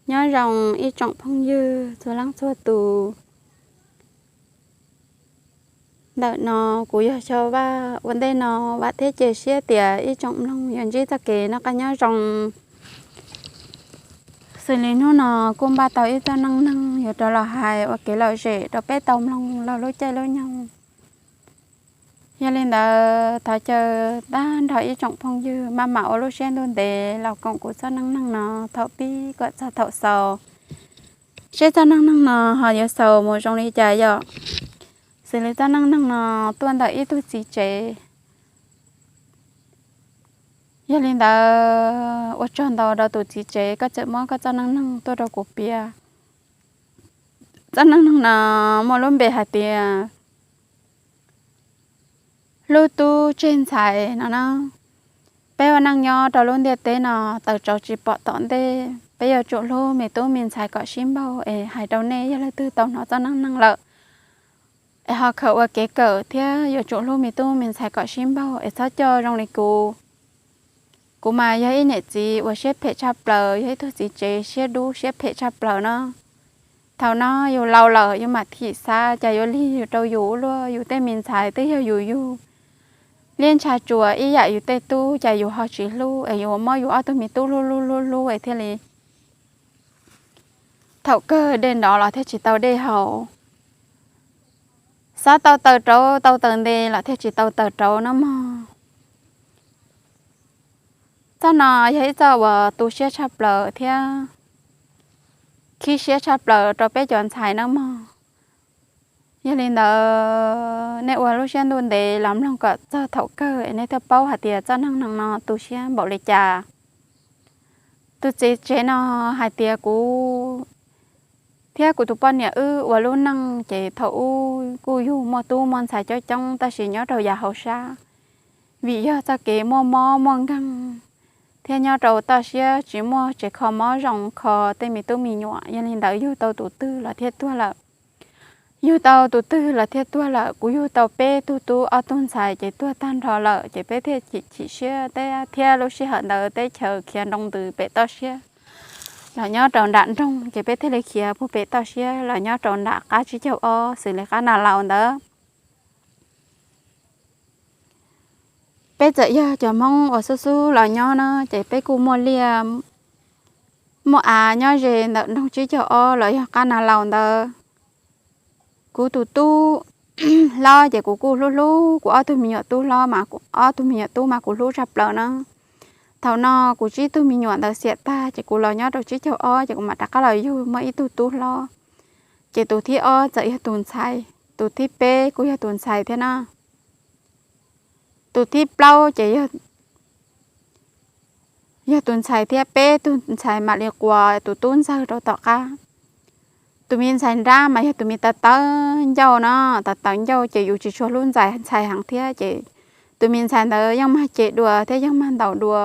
Nyob zoo ib tsoom phooj ywg txhua leej txhua tus. Ntawm no kuv yog Xyoo Vaj. Ua ntej no vam thiab cia siab tias ib tsoom mloog yuav ntsib txoj kev noj qab nyob zoo. Xws li hnub no kuj npaj tau ib txoj neej neeg yuav rov los hais ua kev lom zem rau peb tau mloog laug lub caij lub nyoog. Yog li ntawd thov caw tag nrho ib tsoom phooj ywg maj mam ua lub siab ntuj ntev los koom kuv txoj neej neeg no thaum pib kom txog thaum xaus, seb txoj neej neeg no ho yuav xaus mus zoo li cas yom. Xws li txoj neej neeg no tuaj ntawm ib tug txiv tsev. Yog li ntawd ua tsaug ntau rau tus txiv tsev koj txawm muab koj txoj neej neeg tuaj rau kuv piav. Txoj neej neeg no muaj lub npe hais tias hlub tub tseg ntxhais no na. Peb ua neej nyob rau lub ntiaj teb no, tawm tsauv tsis pom tom ntej, peb yuav tsum hlub me tub me ntxhais kom sib npaug. Es hais rau nej yog leej twg tau hnov txoj neej neeg lawm es ho khaws ua kev kawm thiab yuav tsum hlub me tub me ntxhais kom sib npaug es txhob coj zoo li kuv. Kuv mas yog ib niam txiv uas siab phem tshaj plaws, yog ib tug txiv tsev siab dub siab phem tshaj plaws no. Thaum no yus laus lawm yus mam thim xav cas yuav lig rau yus ua luaj, yus tej me ntxhais twb yog yus yug liab ntsha tsuas ib yam yus tej tub, cas yus ho tsis hlub es yus muab yus ob tug me tub hlub hlub hlub hlub es thiaj li thaum kawg dej nrov los thiaj tsis tau dej haus, xav tau taws rauv tau taws nte los thiaj tsis tau taws rauv no mog. Txoj no yog ib txoj uas tu siab tshaj plaws thiab khib siab tshaj plaws rau peb cov ntxhais no mog. Yog li ntawd nej ua lub siab ntuj ntev los mloog kom txog thaum kawg es nej thiaj paub hais tias txoj neej neeg no tu siab npaum li cas. Tus txiv tsev no hais tias kuv thiab kuv tus poj niam wb ua lub neej ces thaum ub kuj yug muaj tub muaj ntxhais coob coob tab sis nyob rau yav hauv sab, vim yog txoj kev muaj mob muaj nkeeg thiab nyob rau toj siab tsis muaj tsev kho mob zoo kho tej me tub me nyuam, yog li ntawd yug tau tus twg los thiaj tuag lawm. Yug tau tus twg los thiaj tuag lawm. Kuv yug tau peb tug tub ob tug ntxhais ces tuag tag nrho lawm ces peb thiaj chim chim siab teb thiab lub sij hawm ntawd teb chaws khiav nroo ntws pem toj siab los nyob rau nram nroog ces peb thiaj li khiav puag pem toj siab los nyob rau nram qab tsib caug ob xws li qab Nas Laus ntawd. Peb txawm yog cov Hmoob uas xub xub los nyob na ces peb kuj muaj liaj muaj av nyob ze ntawm nroog tsib caug ob los yog qab Nas Laus ntawd. Kuv tus tub hlob ces kuv kuj hlub hlub, kuv ob tug me nyuam tub hlob mas, ob tug me nyuam tub mas kuv hlub tshaj plaws na. Thaum no kuv tsib tug me nyuam ntawd xiam tag ces kuv los nyob rau tsib caug ob ces kuv mam rov qab los yug muaj ib tug tub hlob. Ces tus thib ob txawm yog tus ntxhais, tus thib peb kuj yog tus ntxhais thiab na. Tus thib plaub ces yog tus ntxhais thiab, peb tug ntxhais mam li quas tus tub ntxawg rau tom qab. Tus me ntxhais nrab mas yog tus me tawv tawv ncauj no, tawv tawv ncauj ces yus tsis tshua hlub ntxhais heev thiab ces tus me ntxhais ntawd yeej mag cem dua thiab yeej mag ntaus dua.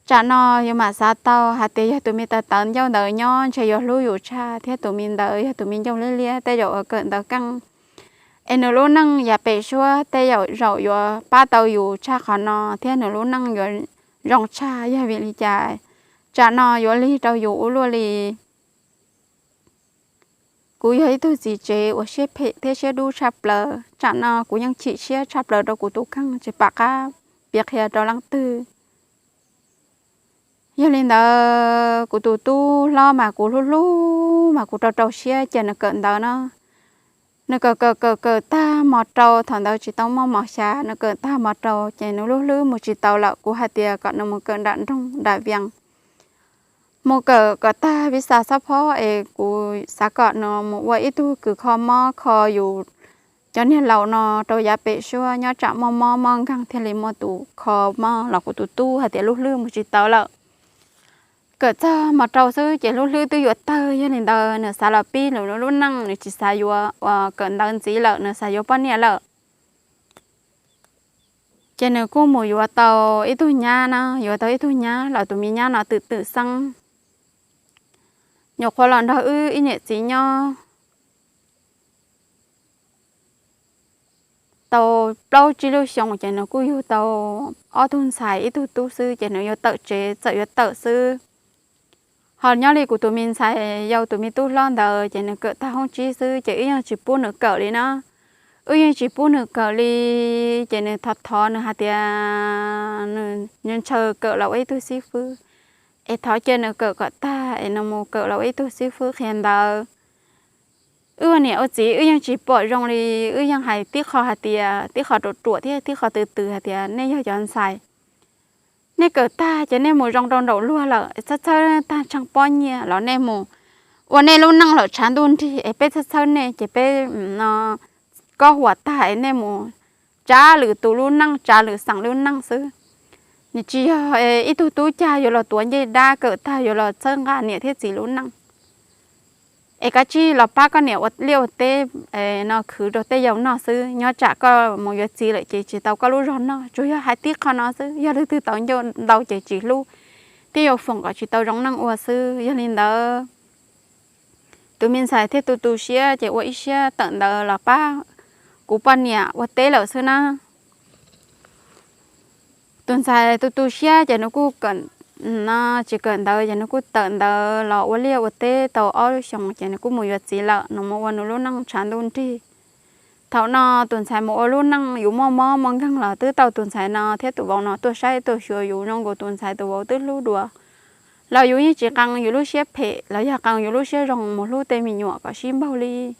Tsam no yus mam xav tau hais tias yog tus me tawv tawv ncauj ntawd nyob ntshe yuav hlub yus tshaj thiab tus me ntawd yog tus me ncauj liab liab tej zaum uas kawm ntawv keej es nws lub neej yav pem suab tej zaum zaum yuav pab tau yus tshaj qhov no thiab nws lub neej yuav zoo tshaj. Yog vim li cas tsam no yuav lig rau yus ua luaj li? Kuv yog ib tug txiv tsev uas siab phem thiab siab dub tshaj plaws, tsam no kuv yeej chim siab tshaj plaws rau kuv tus kheej tsis pom qab piav qhia rau leej twg. Yog li ntawd kuv tus tub hlob mas kuv hlub hlub mas kuv rau rau siab cia nws kawm ntawv no. Nws kawm kawm kawm kawm tag mos rau, thaum ntawd tsis tau muaj mos xya, nws kawm tag mos rau ces nws lub hlwb mus tsis tau lawm. Kuv hais tias kom nws mus kawm nram nroog nram Vias, mus kawm kom tag visa xob phob es kuv xav kom nws mus ua ib tug kws kho mob kho yus cov niag laus no rau yav pem suab nyob tsam muaj mob muaj nkeeg thiaj li muaj tus kho mob los kuv tus tub hais tias lub hlwb mus tsis tau lawm. Kawm txog mos rau xwb ces lub hlwb twb yuav tawg, yog li ntawd nws xav los pib lwm lub neej, nws tsis xav yuav uas kawm ntawv ntxiv lawm, nws xav yuav poj niam lawm. Ces nws kuj mus yuav tau ib tug nyab na, yuav tau ib tug nyab los tus me nyab no twm twm xeeb, nyuam qhuav los nrog wb ib niam txiv nyob tau plaub tsib lub xyoos ces nws kuj yug tau ob tug ntxhais ib tug tub xwb ces nws yuav tawm tsev txawm yuav tawm xwb. Ho nyob li kuv tus me ntxhais yau tus me tub hlob ntawd ces nws kawm tag hoob tsib xwb ces wb yeej tsis pub nws kawm li na. Wb yeej tsis pub nws kawm li, ces nws thov thov nws hais tias nws ntshaw kawm los ua ib tug xib fwb, es thov cia nws kawm kom tag es nws mus kawm los ua ib tug xib fwb qhia ntawv. Wb ua niam ua txiv wb yeej tsis pom zoo li, wb yeej hais tib qho hais tias tib qho ruam ruam thiab tib qho tws tws hais tias nej yog cov ntxhais, nej kawm tag ces nej mus zoo rau nraum luag lawm, txhawb txhawb tag tsheej pob nyiaj los nej mus ua nej lub neej lawm tshav ntuj nrig es peb txhawb txhawb nej ces peb no kob huam tag es nej mus tsav lwm tus lub neej tsav lwm xeem lub neej xwb. Nws tsis yog ib tug tub cag yuav los tuav ncej dab, kawm tag yuav los txhawb nqa niam thiab txiv lub neej. Es kav tsij los pab koj niam ua liaj ua teb no khwv rau tej yau noj xwb, nyob tsam koj mus yuav txiv lawm ces tsis tau koj lub zog noj. Tsuas yog hais tib qho no xwb, yog leej twg tau ncauj ntau ces tsis hlub, thiab yuav foom kom tsis tau zoo neej ua xwb. Yog li ntawd, tus me ntxhais thiaj tu tu siab ces ua ib siab tawm ntawd los pab kuv poj niam ua teb lawm xwb na. Tus ntxhais tu tu siab ces nws kuj kawm, no tsis kawm ntawv ces nws kuj tawm ntawd los ua liaj ua teb tau ob lub xyoos ces nws kuj mus yuav txiv lawm, nws mus ua nws lub neej tshav ntuj nrig. Thaum no tus ntxhais mus ua lub neej yus muaj mob muaj nkeeg los twb tau tus ntxhais no thiab tus vauv no tuaj saib tuaj xyuas yus zoo nkaus tus ntxhais tus vauv twb hlub dua. Los yus yeej tsis qee yus lub siab phem los yog qee yus lub siab zoo mus hlub tej me nyuam kom sib npaug li.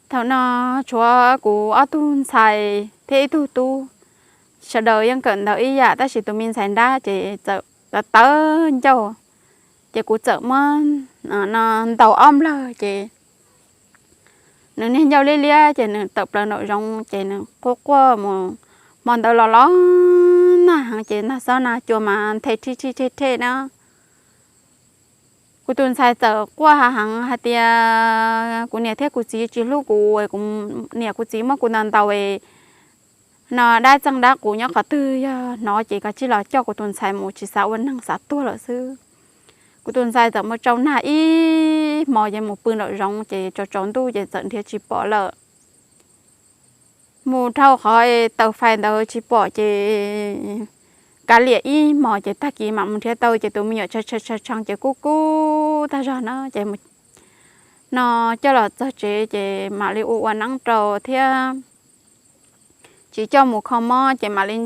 Thaum no tshuav kuv ob tug ntxhais thiab ib tug tub, sawv daws yeej kawm ntawv ib yam tab sis tus me ntxhais nrab ces txawm tawv ncauj, ces kuv txawm muab no ntaus ob nplawg ces nws niag ncauj liab liab ces nws tawm plaws nraum zoov ces nws quaj quaj mus. Hmo ntawd los los nag heev ces nag xob nag cua mas nthe rhij rhij rhej rhej na. Kuv tus ntxhais txawm quaj hav heev hais tias kuv niam thiab kuv txiv tsis hlub kuv, kuv niam kuv txiv muab kuv ntaus ntaus no dab txeej dab qus nyob qhov twg, yog hnov ces koj cia li los coj kuv tus ntxhais mus, tsis xav ua neeg xav tuag lawm xwb. Kuv tus ntxhais txawm mus tsau nag ib hmo ces mus pw nraum zoov ces tsaus tsaus ntuj ces txawm nrhiav tsis pom lawm. Mus dhau qhov taws fais ntawd tsis pom ces kav liam ib hmos ces tag kis mam mus nrhiav tau ces tus me nyuam tshee tshee ces kub kub tag zog na ces no coj los txog tsev ces mam li ua ua neeb rau thiab tsis coj mus kho mob ces mam li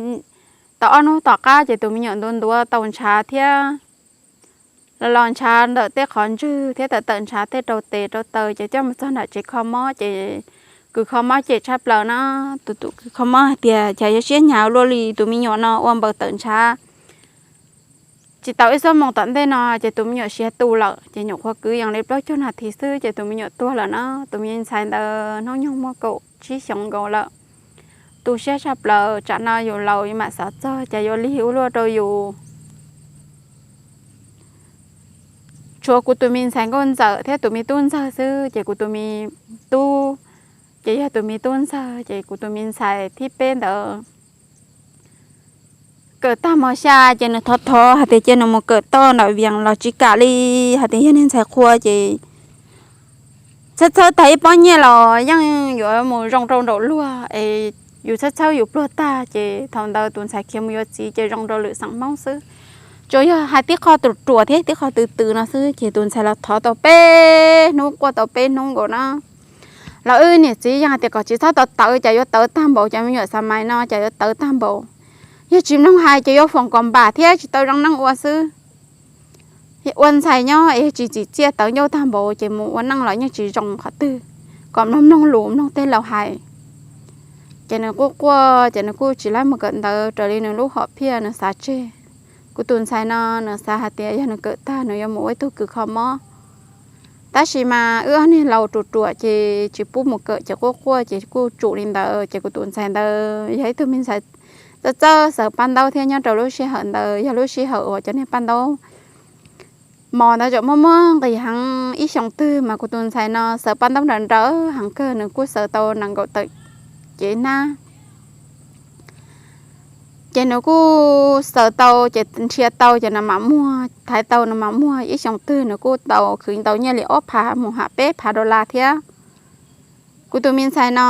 tau ob hnub tom qab ces tus me nyuam ntuav ntuav tau ntshav thiab los los ntshav ntawm tej qhov ntswg thiab tawm tawm ntshav tej rau tes rau taw ces coj mus txog nram tsev kho mob ces kws kho mob cem tshaj plaws na. Tus tus kws kho mob hais tias cas yuav siab hnyav luaj li, tus me nyuam no ua npaws tawm ntshav tsis tau ib xuab moos tom ntej no ces tus me nyuam siav tu lawm ces nyuam qhuav kwv yees li plaub caug nas this xwb ces tus me nyuam tuag lawm na. Tus me ntxhais ntawd hnub nyoog muaj kaum tsib xyoos nkaus lawm. Tu siab tshaj plaws, tsam no yus laus yus mam xav txog cas yuav lig ua luaj rau yus. Tshuav kuv tus me ntxhais nkauj ntxawm thiab tus me tub ntxawg xwb ces kuv tus me tub, ces yog tus me tub ntxawg ces kuv tus me ntxhais thib peb ntawd kawm tag mos xya ces nws thov thov hais tias cia nws mus kawm toj nram Vias los tsis kam li, hais tias yog niag ntxhais qhua ces txhawb txhawb tag ib pob nyiaj los yeej yuav mus zoo rau nraum luag es yus txhawb txhawb yus pluag tag ces thaum ntawd tus ntxhais khiav mus yuav txiv ces zoo rau lwm xeem Hmoob xwb. Tsuas yog hais tib qho ruam ruam thiab tib qho tws tws no xwb ces tus ntxhais los thov tau peb hnub quaj tau peb hnub nkaus na. Los wb niam txiv yeej hais tias kom tsis txhob tau tawv, cas yuav tawv tag npaum, cov me nyuam xav mais no cas yuav tawv tag npaum. Yog tsis mloog hais ces yuav foom kom npam thiab tsis tau zoo neej ua xwb. Ua ntxhais nyob es yog tsis txim txiaj tawv ncauj tag npaum ces mus ua neej los yeej tsis zoo qhov twg. Kom mloog mloog lus mloog tej laus hais. Ces nws quaj quaj ces nws kuj tsis laib mus kawm ntawv raws li nws lub hom phiaj nws xav tseg. Kuv tus ntxhais no nws xav hais tias yog nws kawm tag nws yuav mus ua ib tug kws kho mob. Tab sis mas wb ob niag laus ruam ruam ces tsis pub mus kawm ces quaj quaj ces kuj tsum li ntawd ces kuv tus ntxhais ntawd yog ib tug me ntxhais txawj txawj xaws paj ntaub thiab nyob rau lub sij hawm ntawd yog lub sij hawm uas cov niag paj ntaub mos ntawd tseem muaj muaj nqis heev. Ib xyoo twg mas kuv tus ntxhais no xaws paj ntaub nrawm nrawm heev kawg, nws kuj xaws tau nees nkaum tawm cev hnab. Ces nws kuj xaws tau ces nrhiav tau ces nws mam muag, thaiv tau nws mam muag. Ib xyoo twg nws kuj tau khwv tau nyiaj li ob phav mus ham peb phav dollar thiab. Kuv tus me ntxhais no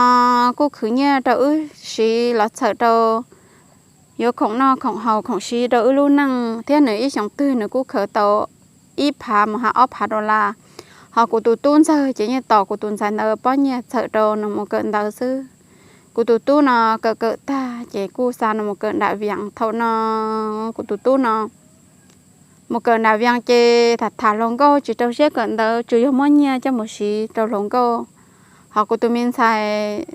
kuj khwv nyiaj rau wb siv los txhawm rau yuav khoom noj khoom haus khoom siv rau wb lub neej thiab nws ib xyoos twg nws kuj khaws tau ib phav mus hab ob phav dollar. Hos kuv tus tub ntxawg ces yeej tos kuv tus ntxhais ntawd pob nyiaj txhawm rau nws mus kawm ntawv xwb. Kuv tus tub no kawm kawm tag ces kuj xa nws mus kawm nram Vias. Thaum no kuv tus tub no mus kawm nram Vias ces tham tham hluas nkauj tsis rau siab kawm ntawv, tsuas yog muab nyiaj coj mus siv rau hluas nkauj. Hos kuv tus me ntxhais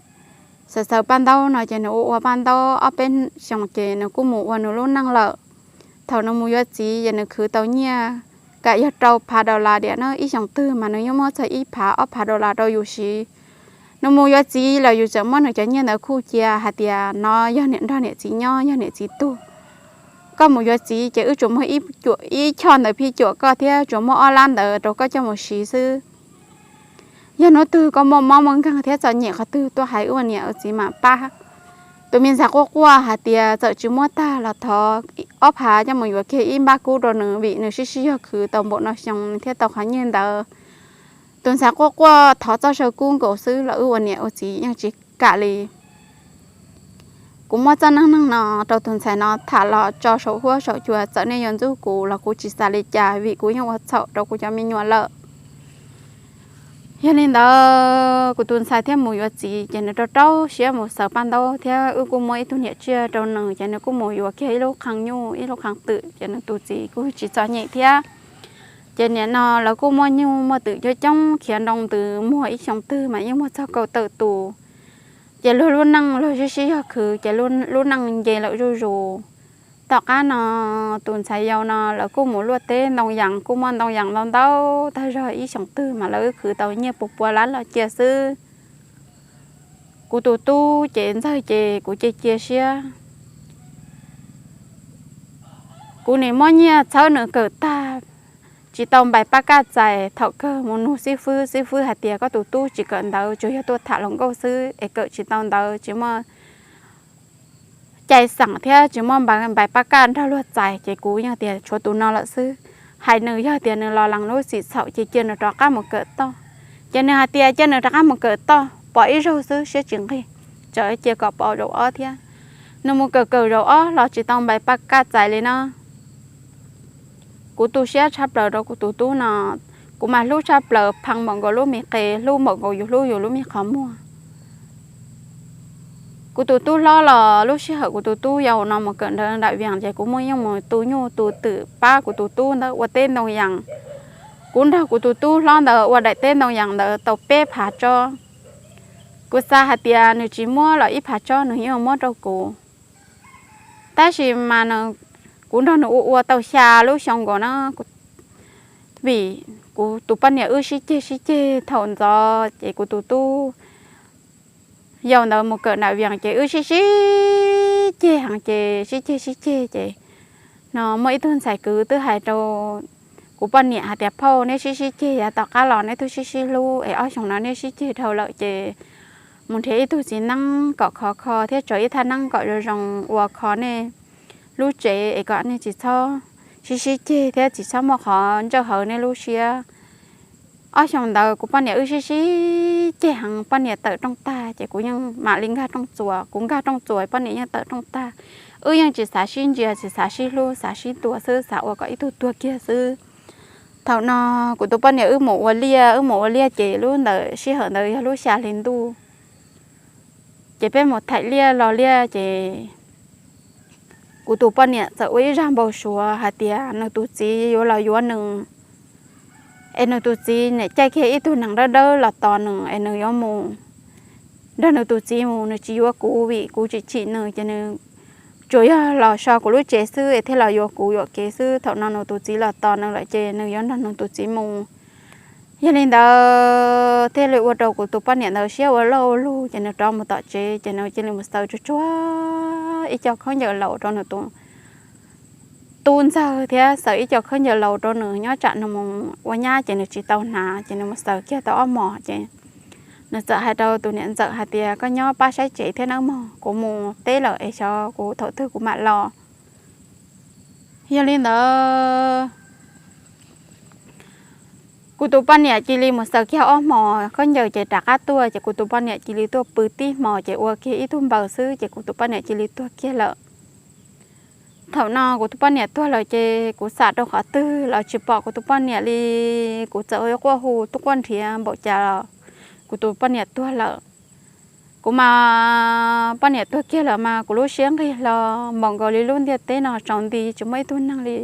xaws xaws paj ntaub no ces nws ua ua paj ntaub ob peb xyoos ces nws kuj mus ua nws lub neej lawm. Thaum nws mus yuav txiv ces nws khwv tau nyiaj kam yog rau phav dollar diam na, ib xyoos twg mas nws yeej muab txog ib phav ob phav dollar rau yus siv. Nws mus yuav txiv los yus tseem muab nws cov nyiaj ntawd khuj cia hais tias no yog niam nrog niam txiv nyob, yog niam txiv tuag. Koj mus yuav txiv ces wb tsuas muab ib choj ntawd phij cuam koj thiab tsuas muab ob lab ntawd rau koj coj mus siv xwb. Yog hnub twg koj muaj mob muaj nkeeg thiab txom nyem qhov twg tuaj hais wb ua niam ua txiv mam pab. Tus me ntxhais quaj quaj hais tias txawm tsis muab tag los thov ob phav coj mus yuav kiag ib npab kub rau nws vim nws sib sib yog khwv tau npaum no xyoo thiab tau qhov nyiaj ntawd. Tus ntxhais quaj quaj thov txoj saw kub nkaus xwb los wb ua niam ua txiv yeej tsis kam li. Kuv muab txoj neej neeg no rau tus ntxhais no tham los tso saum huab saum cua, txawm nej yuav ntxub kuv los kuv tsis xav li cas vim kuv yeej ua txhaum rau kuv cov me nyuam lawm. Yog li ntawd kuv tus ntxhais thiaj mus yuav txiv ces nws rau rau siab mus xaws paj ntaub thiab wb kuj muab ib tug niam tsiaj rau nws ces nws kuj mus yuav kiag ib lub qhee nyuj ib lub qhee twm ces nws tus txiv kuj tsis txom nyem thiab. Ces nim no lawv kuj muaj nyuj muaj twm coob coob khiav nroo ntws muag ib xyoo twg mas yeej muag txog kaum tawm tus. Ces luag lub neej luag sib sib yog khwv ces lub neej nce lawm zuj zus. Tom qab no tus ntxhais yau no lawv kuj mus luaj teb ntoo yas, kuj muaj ntoo yas ntau ntau tag zog, ib xyoo twg mas lawv wb khwv tau nyiaj pua pua lab los cia xwb. Kuv tus tub ces ntxawg ces kuv cia cia siab. Kuv nim muab nyiaj txhawb nws kawm tag, tsis tau npais pab kaj txais. Thaum kawg mus nug xib fwb, xib fwb hais tias koj tus tub tsis kawm ntawv, tsuas yog tuaj tham hluas nkauj xwb es kawm tsis tau ntawv, tsis muaj cai xeem thiab tsis muaj npais pab kaj nrog luag txais. Ces kuv yeej tias tshuav tus no lawm xwb. Hais nws yog tias nws los lees lub txim txhaum ces cia nws rov qab mus kawm toj. Ces nws hais tias cia nws rov qab mus kawm toj pov ib zaug xwb siab tsis nqig, tsam cia kom pov zaum ob thiab. Nws mus kawm kawm zaum ob los tsis tau npais pab kaj txais li na. Kuv tu siab tshaj plaws rau kuv tus tub no, kuv mas hlub tshaj plaws, pheej npaum nkaus lub me qe, hlub npaum nkaus yus hlub yus lub me qhov muag. Kuv tus tub hlob los lub sij hawm kuv tus tub yau no mus kawm ntawv nram Vias ces kuv muaj yeej mus tu nyuj tu twm pab kuv tus tub ntawd ua teb ntoo yas. Kuv nrog kuv tus tub hlob ntawd ua daim teb ntoo yas ntawd tau peb phav tsob. Kuv xav hais tias nws tsis muab los ib phav tsob nws yeej muab rau kuv. Tab sis mas kuv nrog nws ua ua tau xya lub xyoo nkaus na, vim kuv tus poj niam wb sib ceg sib ceg thaum ntxov ces kuv tus tub yau ntawd mus kawm nram Vias ces wb sib sib ceg heev ces sib ceg sib ceg ces no muaj ib tug ntxhais kwv twb hais rau kuv poj niam hais tias phauj, neb sib sib ceg yav tom qab los neb twb sib sib hlub es ob xyoos no neb sib ceg dhau lawm ces mus nrhiav ib tug txiv neeb kom khov kho thiab tso ib thaj neeb kom zoo zoo ua kho nej lub tsev es kom nej tsis txhob sib sib ceg thiab tsis txhob muaj qhov ntsawj hawv nej lub siab. Ob xyoos ntawd kuv poj niam wb sib sib ceg heev, poj niam tawm rooj tag ces kuv yeej mam li nkag rooj txuas, kuv nkag rooj txuas poj niam yeej tawm rooj tag. Wb yeej tsis xav sib ntsia, tsis xav sib hlub, xav sib tua xwb, xav ua kom ib tug tuag kiag xwb. Thaum no kuv tus poj niam wb mus ua liaj, wb mus ua liaj ces lub ntawd sij hawm ntawd yog lub xya hli ntuj. Ces peb mus thaim liaj los liaj ces kuv tus poj niam txawm ua ib zaj npau suav hais tias nws tus txiv yuav los yuav nws, es nws tus txiv niam caij kiag ib tug nees dawb dawb los tos nws es nws yuav mus nrog nws tus txiv mus, nws tsis yuav kuv vim kuv tsis chim nws ces nws tsuas yog los so kuv lub tsev xwb es thiaj los yuav kuv yuam kev xwb. Thaum no nws tus txiv los tos nws lawm ces nws yuav nrog nws tus txiv mus. Yog li ntawd thiaj li ua rau kuv tus poj niam ntawd siab ua loj ua lug ces nws rov mus tom tsev ces nws cia li mus xaws tsuag tsuag ib co khaub ncaws laus rau nws tus tub ntxawg thiab xaws ib co khaub ncaws laus rau nws nyob tsam nws mus ua nyab ces nws tsis tau hnav ces nws mus xaws kiag tau ob hmos ces nws txawm hais rau tus niam ntxawm hais tias koj nyob pab saib tsev thiab nawb mog, kuv mus teb lawm es xyov kuv thaum twg kuv mam los. Yog li ntawd kuv tus poj niam cia li mus xaws kiag ob hmos khaub ncaws ces rov qab tuaj ces kuv tus poj niam cia li tuaj pw tib hmos ces ua kiag ib tug npaws xwb ces kuv tus poj niam cia li tuag kiag lawm. Thaum no kuv tus poj niam tuag lawm ces kuv xam rau qhov twg los tsis pom kuv tus poj niam li. Kuv txawm quaj hu tuaj quaj nrhiav npaum cas los kuv tus poj niam tuag lawm. Kuv mas poj niam tuag kiag lawm mas kuv lub siab nqig hlo npaum nkaus li lub ntiaj teb no tsaus nti tsis muaj ib tug neeg li.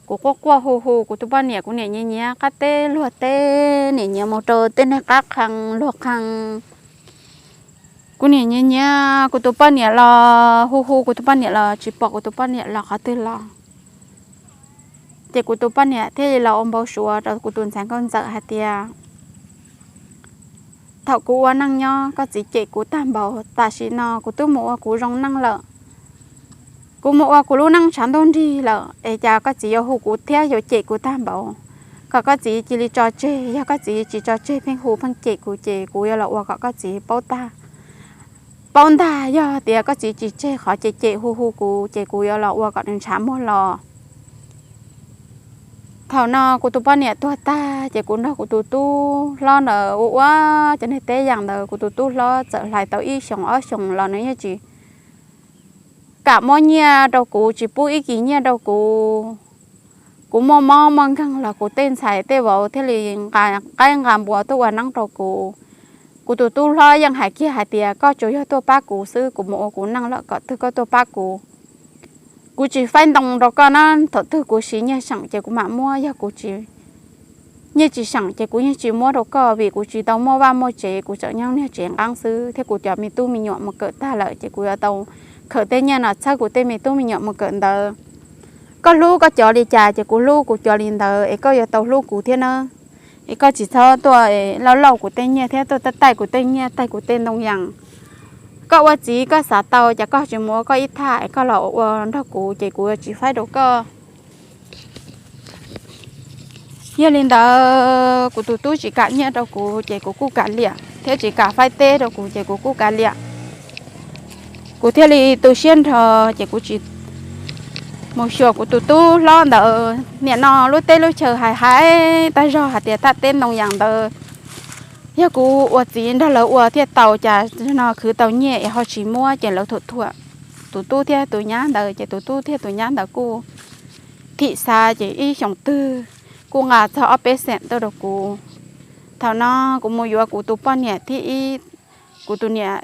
Kuv quaj quaj hu hu kuv tus poj niam, kuv niam nyiav nyiav qab teb luag teb, niam nyiav mus rau tej niag qab qhee luag qhee. Kuv niam nyiav nyiav kuv tus poj niam los hu hu kuv tus poj niam los tsis pom kuv tus poj niam los qhov twg los. Ces kuv tus poj niam thiaj li los ua npau suav rau kuv tus ntxhais nkauj ntxawm hais tias, thaum kuv ua neej nyob koj txiv cem kuv tag npaum, tam sim no kuv twb mus ua kuv zoo neej lawm, kuv mus ua kuv lub neej tshav ntuj nrig lawm es cas koj txiv yuav hu kuv thiab yuav cem kuv tag npaum? Kom koj txiv cia li tso tseg, yog koj txiv tsis tso tseg pheej hu pheej cem kuv ces kuv yuav los ua kom koj txiv paub tag paub ntag. Yog tias koj txiv tsis tseg qhov cem cem hu hu kuv ces kuv yuav los ua kom nws ntshav muag los. Thaum no kuv tus poj niam tuag tag ces kuv nrog kuv tus tub hlob ntawd ua ua cov niag teb yam ntawd, kuv tus tub hlob txawm hlais tau ib xyoos ob xyoos los nws yeej tsis kam muab nyiaj rau kuv, tsis pub ib kis nyiaj rau kuv. Kuv muaj mob muaj nkeeg los kuv tej ntxhais tej vauv thiaj li nqa qaib nqa npua tuaj ua neeb rau kuv. Kuv tus tub hlob yeej hais kiag hais tias koj tsuas yog tuaj pab kuv xwb, kuv mus ua kuv neej lawm kom twg koj tuaj pab kuv. Kuv tsis faib ntoo rau koj na, thaum twg kuv siv nyiaj seem ces kuv mam muab, yog kuv tsis nyiaj tsis seem ces kuv yeej tsis muab rau koj, vim kuv tsis tau muaj vaj muaj tsev, kuv tseem nyob niag tsev nqeeb xwb thiab kuv cov me tub me nyuam mus kawm tag lawm ces kuv yuav tau khaws tej nyiaj no txhawb kuv tej me tub me nyuam mus kawm ntawv. Koj hlub koj cov li cas ces kuv hlub kuv cov li ntawd es koj yuav tau hlub kuv thiab na. Es koj tsis txhob tuaj lauj lauj kuv tej nyiaj thiab tuaj taij kuv tej nyiaj taij kuv tej ntoo yas. Koj ua txiv koj xav tau ces koj tsis mus ua koj ib thaj es koj los ua nrog kuv ces kuv yuav tsis faib rau koj. Yog li ntawd kuv tus tub tsis kam nyiaj rau kuv ces kuv kuj kam liam, thiab tsis kam faib teb rau kuv ces kuv kuj kam liam. Kuv thiaj li tu siab nrho ces kuv tsis mus xyuas kuv tus tub hlob ntawd. Nim no lub teb lub chaw hais hais tag zog hais tias thaj teb ntoo yas ntawd yog kuv ua txiv nrog lawv ua thiaj tau, cas no khwv tau nyiaj es ho tsis muab ces lawv thuam thuam tus tub thiab tus nyab ntawd ces tus tub thiab tus nyab ntawd kuj thim xav ces ib xyoos twg kuj nqa txog ob peb xeem tuaj rau kuv. Thaum no kuv mus yuav kuv tus poj niam thib ib, kuv tus niam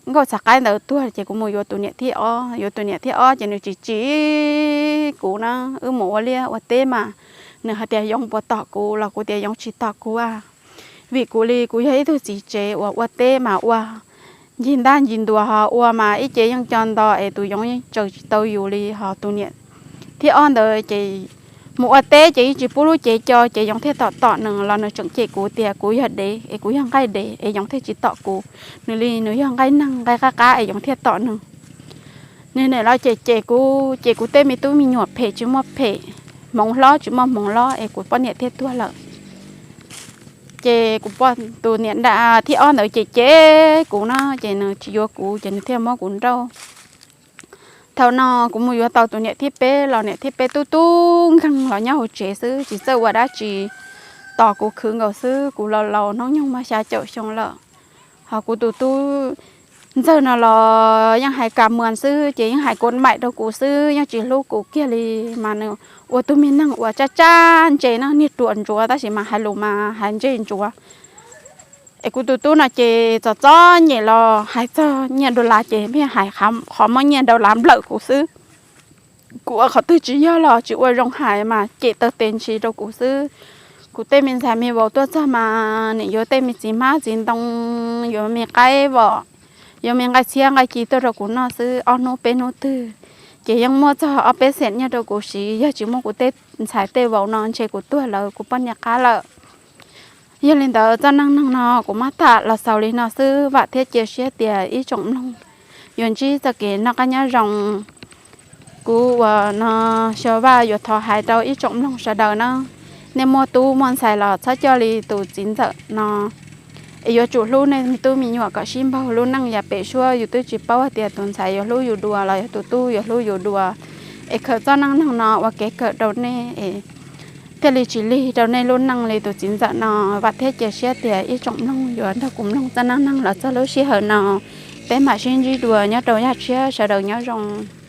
nkauj txhav qaib ntawd tuag ces kuv mus yuav tus niam thib ob, yuav tus niam thib ob ces nws tsis tsim kuv na, wb mus ua liaj ua teb mas nws hais tias Yoov puas tom kuv los kuv tias Yoov tsis tom kuv a, vim kuv li kuv yog ib tug txiv tsev uas ua teb mas ua ncig ntaj ncig ntuas ho ua mas ib ce yeej co nto es tus Yoov tsaws tsis tau yus li ho tus niam thib ob ntawd ces mus ua teb ces yeej tsis pub lub cev co ces Yoov thiaj tom tom nws los nws tseem cem kuv tias kuv yog dev es kuv yog nqaij dev es Yoov thiaj tsis tom kuv, nws li nws yog nqaij neeg nqaij qab qab es Yoov thiaj tom nws. Nws nim los cem cem kuv ces kuv tej me tub me nyuam phem tsis muaj phem, hmoov hlob tsis muaj hmoov hlob es kuv poj niam thiaj tuag lawm. Ces kuv poj, tus niam thib ob ntawd cem cem kuv no ces nws tsis yuav kuv ces nws thiaj muab kuv nrauj. Thaum no kuv mus yuav tau tus niam thib peb los niam thib peb tub tub nkeeg los nyob hauv tsev xwb tsis txawj ua dab tsi, tos kuv khwv nkaus xwb. Kuv laus laus hnub nyoog muaj xya caum xyoo lawm, ho kuv tus tub ntxawg no los yeej hais kas muas xwb ces yeej hais kos maim rau kuv xwb yeej tsis hlub kuv kiag li. Mas nws ua tus me neeg uas tsab tsab ntse no niag ruam ntsuav tab sis mas hais lus mas hais ntse ntsuav. Es kuv tus tub no ces txom txom nyem los hais txog nyiaj dollar ces pheej hais qhov muab nyiaj dollar nplawm kuv xwb. Kuv ua qhov twg tsis yog los tsis ua zoo hais mas cem taw tes ntshis rau kuv xwb. Kuv tej me ntxhais me vauv tuaj txog mas nim yuav tej me txiv hmab txiv ntoo, yuav me qaib vom, yuav me nqaij txhiab nqaij ci tuaj rau kuv noj xwb ob hnub peb hnub twg. Ces yeej muaj txog ob peb xeem nyiaj rau kuv siv, yog tsis muaj kuv tej ntxhais tej vauv no ntshe kuv tuag lawm kuv poj niam qab lawm. Yog li ntawd txoj neej neeg no kuv muab tham los xaus li no xwb, vam thiab cia siab tias ib tsoom mloog yuav ntsib txoj kev noj qab nyob zoo. Kuv uas no xyov Vaj yuav thov hais rau ib tsoom mloog sawv daws na, nej muaj tub muaj ntxhais los txhob coj li tus txiv ntxawm no, es yuav tsum hlub nej me tub me nyuam kom sib npaug. Lub neej yav pem suab yus twb tsis paub hais tias tus ntxhais yuav hlub yus dua los yog tus tub yuav hlub yus dua. Es khaws txoj neej neeg no ua kev kawm rau nej es thiaj li tsis lig rau nej lub neej li tus txiv ntxawm no. Vam thiab cia siab tias ib tsoom mloog yuav nrog kuv mloog txoj neej neeg los txog lub sij hawm no. Peb mam sib ntsib dua nyob rau yaj tshiab, sawv daws nyob zoo.